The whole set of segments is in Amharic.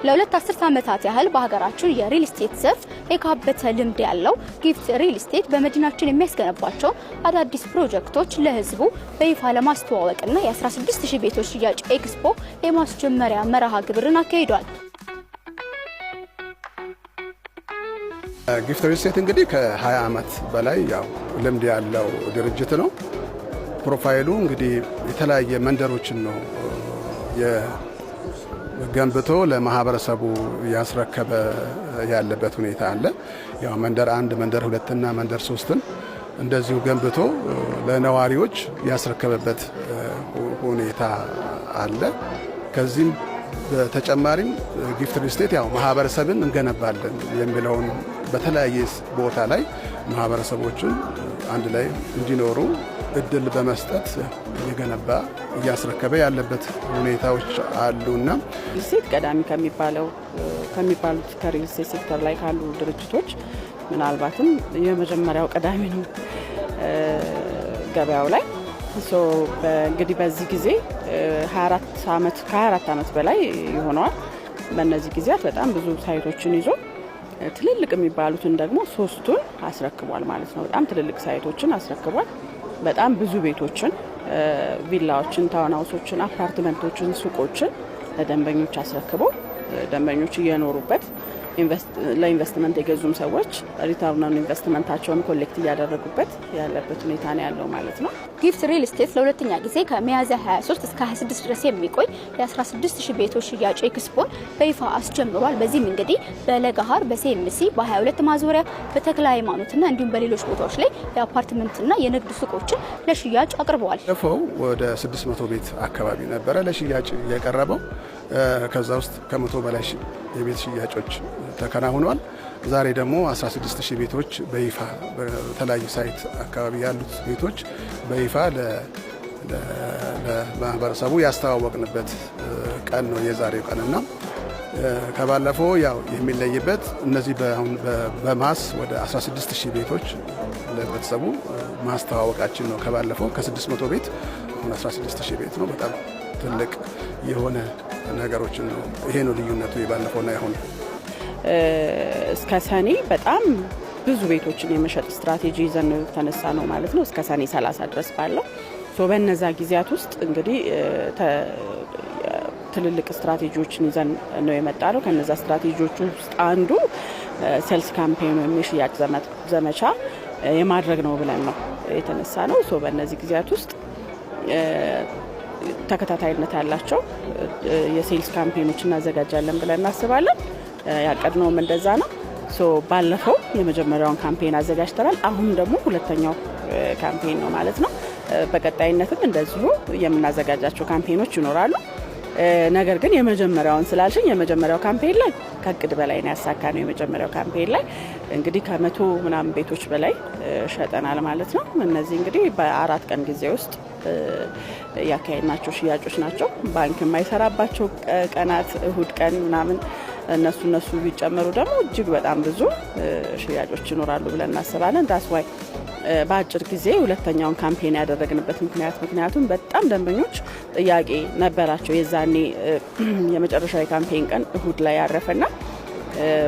ለ2 አስርት ዓመታት ያህል በሀገራችን የሪል ስቴት ዘርፍ የካበተ ልምድ ያለው ጊፍት ሪል ስቴት በመዲናችን የሚያስገነባቸው አዳዲስ ፕሮጀክቶች ለሕዝቡ በይፋ ለማስተዋወቅና የ16,000 ቤቶች ሽያጭ ኤክስፖ የማስጀመሪያ መርሃ ግብርን አካሂዷል። ጊፍት ሪል ስቴት እንግዲህ ከ20 ዓመት በላይ ያው ልምድ ያለው ድርጅት ነው። Profile ኡ እንግዲህ የተለያየ መንደሮችን ነው ገንብቶ ለማህበረሰቡ ያስረከበ ያለበት ሁኔታ አለ። ያው መንደር አንድ፣ መንደር ሁለትና መንደር ሶስትን እንደዚሁ ገንብቶ ለነዋሪዎች ያስረከበበት ሁኔታ አለ። ከዚህም በተጨማሪም ጊፍት ሪል ስቴት ያው ማህበረሰብን እንገነባለን የሚለውን በተለያየ ቦታ ላይ ማህበረሰቦችን አንድ ላይ እንዲኖሩ እድል በመስጠት እየገነባ እያስረከበ ያለበት ሁኔታዎች አሉና ሪል ስቴት ቀዳሚ ከሚባሉት ከሪል ስቴት ሴክተር ላይ ካሉ ድርጅቶች ምናልባትም የመጀመሪያው ቀዳሚ ነው ገበያው ላይ። እንግዲህ በዚህ ጊዜ 24 ዓመት ከ24 ዓመት በላይ ይሆነዋል። በእነዚህ ጊዜያት በጣም ብዙ site ኦችን ይዞ ትልልቅ የሚባሉትን ደግሞ ሶስቱን አስረክቧል ማለት ነው። በጣም ትልልቅ site ኦችን አስረክቧል። በጣም ብዙ ቤቶችን፣ ቪላዎችን፣ town house ኦችን፣ አፓርትመንቶችን፣ ሱቆችን ለደንበኞች አስረክቦ ደንበኞች እየኖሩበት፣ ለኢንቨስትመንት የገዙም ሰዎች return investment ኣቸውን collect እያደረጉበት ያለበት ሁኔታ ነው ያለው ማለት ነው። ጊፍት ሪል ስቴት ለሁለተኛ ጊዜ ከሚያዝያ 23 እስከ 26 ድረስ የሚቆይ የ16,000 ቤቶች ሽያጭ ኤክስፖን በይፋ አስጀምሯል። በዚህም እንግዲህ በለገሃር፣ በሲኤምሲ፣ በ22 ማዞሪያ፣ በተክለ ሃይማኖትና እንዲሁም በሌሎች ቦታዎች ላይ የአፓርትመንትና የንግድ ሱቆችን ለሽያጭ አቅርበዋል። ባለፈው ወደ 600 ቤት አካባቢ ነበረ ለሽያጭ የቀረበው። ከዛ ውስጥ ከ100 በላይ የቤት ሽያጮች ተከናውኗል። ዛሬ ደግሞ 16,000 ቤቶች በይፋ በተለያዩ site አካባቢ ያሉት ቤቶች በይፋ ለማህበረሰቡ ያስተዋወቅንበት ቀን ነው የዛሬው ቀንና ከባለፈው ያው የሚለይበት እነዚህ በ mass ወደ 16,000 ቤቶች ለህብረተሰቡ ማስተዋወቃችን ነው። ከባለፈው ከ600 ቤት አሁን 16,000 ቤት ነው። በጣም ትልቅ የሆነ ነገሮችን ነው። ይሄ ነው ልዩነቱ የባለፈውና ያሁኑ። እስከ ሰኔ በጣም ብዙ ቤቶችን የመሸጥ ስትራቴጂ ይዘን ተነሳ ነው ማለት ነው። እስከ ሰኔ 30 ድረስ ባለው በነዛ ጊዜያት ውስጥ እንግዲህ ትልልቅ ስትራቴጂዎችን ይዘን ነው የመጣነው። ከነዛ ስትራቴጂዎች ውስጥ አንዱ sales campaign ወይም የሽያጭ ዘመቻ የማድረግ ነው ብለን ነው የተነሳነው። So በእነዚህ ጊዜያት ውስጥ ተከታታይነት ያላቸው የ sales campaign ኦች እናዘጋጃለን ብለን እናስባለን። ያቀድነውም እንደዛ ነው። So ባለፈው የመጀመሪያውን campaign አዘጋጅተናል። አሁን ደግሞ ሁለተኛው campaign ነው ማለት ነው። በቀጣይነትም እንደዚሁ የምናዘጋጃቸው campaign ኦች ይኖራሉ። ነገር ግን የመጀመሪያውን ስላልሽኝ የመጀመሪያው campaign ላይ ከእቅድ በላይ ነው ያሳካነው። የመጀመሪያው campaign ላይ እንግዲህ ከ100 ምናምን ቤቶች በላይ ሸጠናል ማለት ነው። እነዚህ እንግዲህ በ4 ቀን ጊዜ ውስጥ ያካሄድናቸው ሽያጮች ናቸው። ባንክ የማይሰራባቸው ቀናት እሁድ ቀን ምናምን እነሱ ቢጨመሩ ደግሞ እጅግ በጣም ብዙ ሽያጮች ይኖራሉ ብለን እናስባለን። That's why በአጭር ጊዜ ሁለተኛውን campaign ያደረግንበት ምክንያት ምክንያቱም በጣም ደንበኞች ጥያቄ ነበራቸው። የዛኔ የመጨረሻው የ campaign ቀን እሁድ ላይ ያረፈና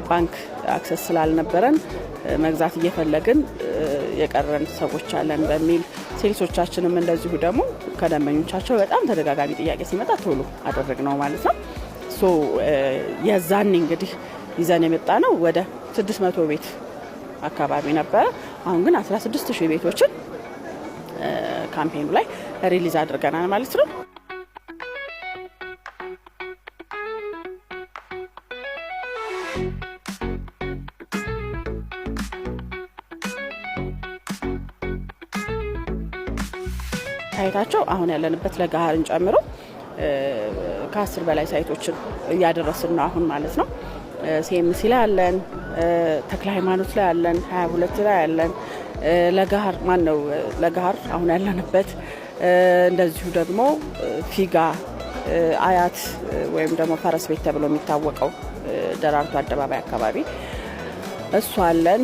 ባንክ access ስላልነበረን መግዛት እየፈለግን የቀረን ሰዎች አለን በሚል sales ኦቻችንም እንደዚሁ ደግሞ ከደንበኞቻቸው በጣም ተደጋጋሚ ጥያቄ ሲመጣ ቶሎ አደረግነው ማለት ነው። So የዛኔ እንግዲህ ይዘን የመጣነው ወደ 600 ቤት አካባቢ ነበረ። አሁን ግን 16,000 ቤቶችን campaign ኡ ላይ release አድርገናል ማለት ነው። Site ኣቸው አሁን ያለንበት ለገሃርን ጨምሮ ከ10 በላይ site ኦችን እያደረስን ነው አሁን ማለት ነው። ሲኤምሲ ላይ አለን፣ ተክለ ሃይማኖት ላይ አለን፣ 22 ላይ አለን፣ ለገሃር ማን ነው ለገሃር አሁን ያለንበት፣ እንደዚሁ ደግሞ ፊጋ፣ አያት ወይም ደግሞ ፈረስ ቤት ተብሎ የሚታወቀው ደራርቱ አደባባይ አካባቢ እሱ አለን።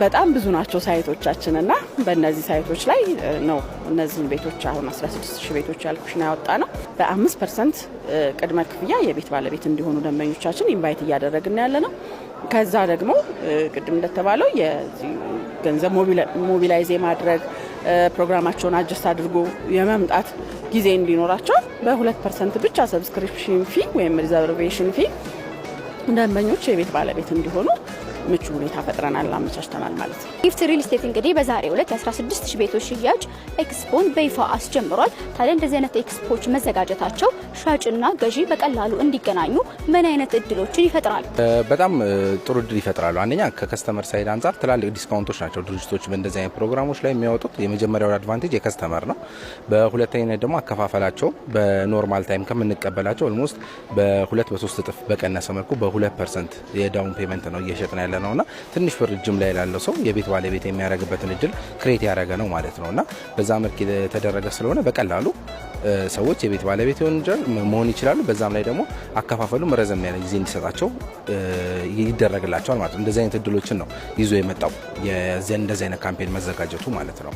በጣም ብዙ ናቸው site ኦቻችን እና በእነዚህ site ኦች ላይ ነው እነዚህን ቤቶች አሁን 16 ሺህ ቤቶች ያልኩሽ ነው ያወጣነው። በ5% ቅድመ ክፍያ የቤት ባለቤት እንዲሆኑ ደንበኞቻችን invite እያደረግን ያለ ነው። ከዛ ደግሞ ቅድም እንደተባለው ገንዘብ mobilize የማድረግ፣ ፕሮግራማቸውን adjust አድርጎ የመምጣት ጊዜ እንዲኖራቸው በ2% ብቻ subscription fee ወይም reservation fee ደንበኞች የቤት ባለቤት እንዲሆኑ ምቹ ሁኔታ ፈጥረናል፣ አመቻችተናል ማለት ነው። ጊፍት ሪል ስቴት እንግዲህ በዛሬው ዕለት የ16 ሺህ ቤቶች ሽያጭ ኤክስፖን በይፋ አስጀምሯል። ታዲያ እንደዚህ አይነት ኤክስፖዎች መዘጋጀታቸው ሻጭና ገዢ በቀላሉ እንዲገናኙ ምን አይነት እድሎችን ይፈጥራል? በጣም ጥሩ እድል ይፈጥራሉ። አንደኛ ከ customer side አንጻር ትላልቅ discount ኦች ናቸው ድርጅቶች በእንደዚህ አይነት ፕሮግራሞች ላይ የሚያወጡት። የመጀመሪያው advantage የ customer ነው። በሁለተኝነት ደግሞ አከፋፈላቸው በ normal time ከምንቀበላቸው almost በሁለት በሶስት እጥፍ በቀነሰ መልኩ በ2% የ down payment ነው እየሸጥን ያለ ነው እና ትንሽ ብር እጅም ላይ ላለው ሰው የቤት ባለቤት የሚያደርግበትን እድል create ያደረገ ነው ማለት ነው እና በዛ መልክ የተደረገ ስለሆነ በቀላሉ ሰዎች የቤት ባለቤት መሆን ይችላሉ። በዛም ላይ ደግሞ አከፋፈሉም ረዘም ያለ ጊዜ እንዲሰጣቸው ይደረግላቸዋል ማለት ነው። እንደዚህ አይነት እድሎችን ነው ይዞ የመጣው እንደዚህ አይነት campaign መዘጋጀቱ ማለት ነው።